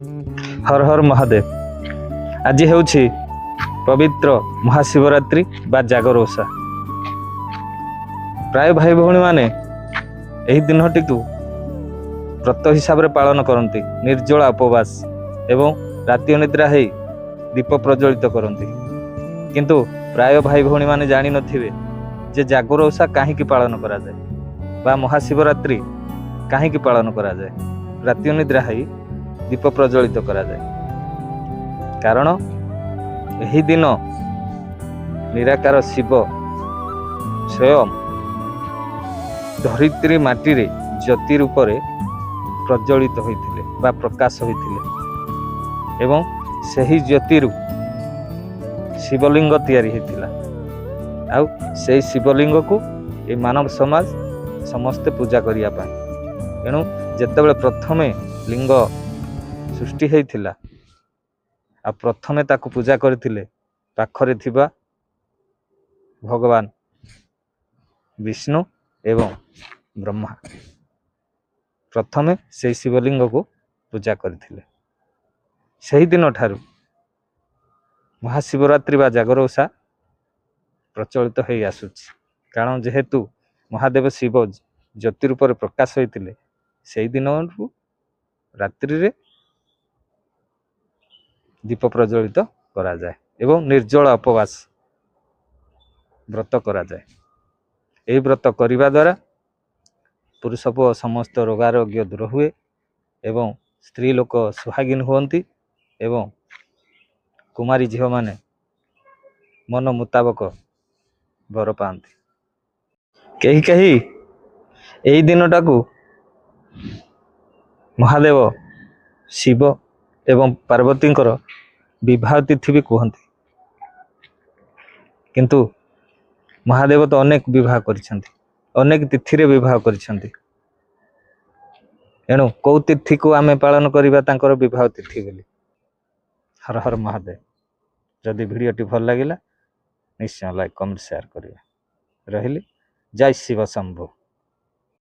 ହର ହର ମହାଦେବ। ଆଜି ହେଉଛି ପବିତ୍ର ମହାଶିବରାତ୍ରି ବା ଜାଗର ଓଷା। ପ୍ରାୟ ଭାଇ ଭଉଣୀମାନେ ଏହି ଦିନଟିକୁ ବ୍ରତ ହିସାବରେ ପାଳନ କରନ୍ତି, ନିର୍ଜଳା ଉପବାସ ଏବଂ ରାତି ଅନିଦ୍ରା ହେଇ ଦୀପ ପ୍ରଜ୍ୱଳିତ କରନ୍ତି। କିନ୍ତୁ ପ୍ରାୟ ଭାଇ ଭଉଣୀମାନେ ଜାଣିନଥିବେ ଯେ ଜାଗର ଓଷା କାହିଁକି ପାଳନ କରାଯାଏ ବା ମହାଶିବରାତ୍ରି କାହିଁକି ପାଳନ କରାଯାଏ, ରାତି ଅନିଦ୍ରା ହେଇ ଦୀପ ପ୍ରଜ୍ୱଳିତ କରାଯାଏ। କାରଣ ଏହି ଦିନ ନିରାକାର ଶିବ ସ୍ୱୟଂ ଧରିତ୍ରୀ ମାଟିରେ ଜ୍ୟୋତି ରୂପରେ ପ୍ରଜ୍ୱଳିତ ହୋଇଥିଲେ ବା ପ୍ରକାଶ ହୋଇଥିଲେ ଏବଂ ସେହି ଜ୍ୟୋତିରୁ ଶିବଲିଙ୍ଗ ତିଆରି ହୋଇଥିଲା। ଆଉ ସେଇ ଶିବଲିଙ୍ଗକୁ ଏ ମାନବ ସମାଜ ସମସ୍ତେ ପୂଜା କରିବା ପାଇଁ। ଏଣୁ ଯେତେବେଳେ ପ୍ରଥମେ ଲିଙ୍ଗ ସୃଷ୍ଟି ହୋଇଥିଲା ଆଉ ପ୍ରଥମେ ତାକୁ ପୂଜା କରିଥିଲେ ପାଖରେ ଥିବା ଭଗବାନ ବିଷ୍ଣୁ ଏବଂ ବ୍ରହ୍ମା, ପ୍ରଥମେ ସେଇ ଶିବଲିଙ୍ଗକୁ ପୂଜା କରିଥିଲେ। ସେହିଦିନ ଠାରୁ ମହାଶିବରାତ୍ରି ବା ଜାଗର ଓଷା ପ୍ରଚଳିତ ହେଇ ଆସୁଛି। କାରଣ ଯେହେତୁ ମହାଦେବ ଶିବ ଜ୍ୟୋତି ରୂପରେ ପ୍ରକାଶ ହୋଇଥିଲେ, ସେଇଦିନରୁ ରାତ୍ରିରେ ଦୀପ ପ୍ରଜ୍ୱଳିତ କରାଯାଏ ଏବଂ ନିର୍ଜଳା ଉପବାସ ବ୍ରତ କରାଯାଏ। ଏହି ବ୍ରତ କରିବା ଦ୍ୱାରା ପୁରୁଷ ପୁଅ ସମସ୍ତ ରୋଗାରୋଗ୍ୟ ଦୂର ହୁଏ ଏବଂ ସ୍ତ୍ରୀ ଲୋକ ସୁହାଗିନୀ ହୁଅନ୍ତି ଏବଂ କୁମାରୀ ଝିଅମାନେ ମନ ମୁତାବକ ବର ପାଆନ୍ତି। କେହି କେହି ଏଇ ଦିନଟାକୁ ମହାଦେବ ଶିବ ଏବଂ ପାର୍ବତୀଙ୍କର ବିବାହ ତିଥି ବି କୁହନ୍ତି। କିନ୍ତୁ ମହାଦେବ ତ ଅନେକ ବିବାହ କରିଛନ୍ତି, ଅନେକ ତିଥିରେ ବିବାହ କରିଛନ୍ତି। ଏଣୁ କେଉଁ ତିଥିକୁ ଆମେ ପାଳନ କରିବା ତାଙ୍କର ବିବାହ ତିଥି ବୋଲି? ହର ହର ମହାଦେବ। ଯଦି ଭିଡ଼ିଓଟି ଭଲ ଲାଗିଲା, ନିଶ୍ଚୟ ଲାଇକ୍, କମେଣ୍ଟ, ସେୟାର କରିବେ। ରହିଲି, ଜୟ ଶିବ ଶମ୍ଭୁ।